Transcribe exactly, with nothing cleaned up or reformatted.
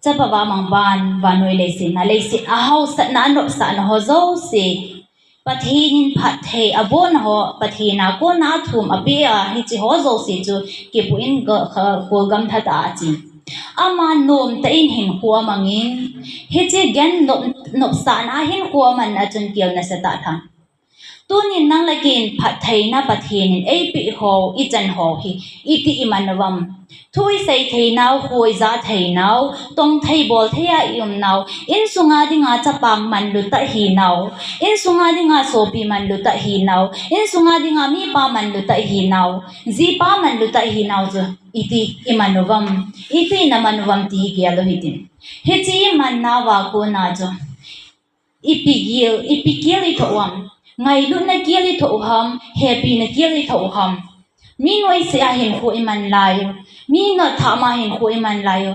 Chapa vamang van, vannoi leiset a, leiset a hausatna, anopsahna ho jouse, Pathen in phatthei abon ho, Pathen a kona athum apeh a, hiche ho jouse chu kipu in ga-, kha-, kholgam tha ta achi. Ama nomtah in hinkho amangin, hiche gen nop, nopsahna hinkho aman a chun kel nasatah tham. Tunin nang le kei in phattheina Pathen in eipeh ho, ichan ho hi, iti iman uvam. Thu isei theinau, kho ija theinau, tong thei bol thei a i umnau, insunga dinga chapa manlu tah hinau, insunga dinga sopi manlu tah hinau, insunga dinga mipa manlu tah hinau, jipa manlu tah hinau chu iti iman uvam, iti naman uvam ti hi gel u hitin. Hiche imanna uva kona chu ipi gel, ipi gel ithoh u ham, ngailutna gel ithoh u ham, hepina gel ithoh u ham. Mi noise a hinkho iman lai u, mi nottham a hinkho iman lai u.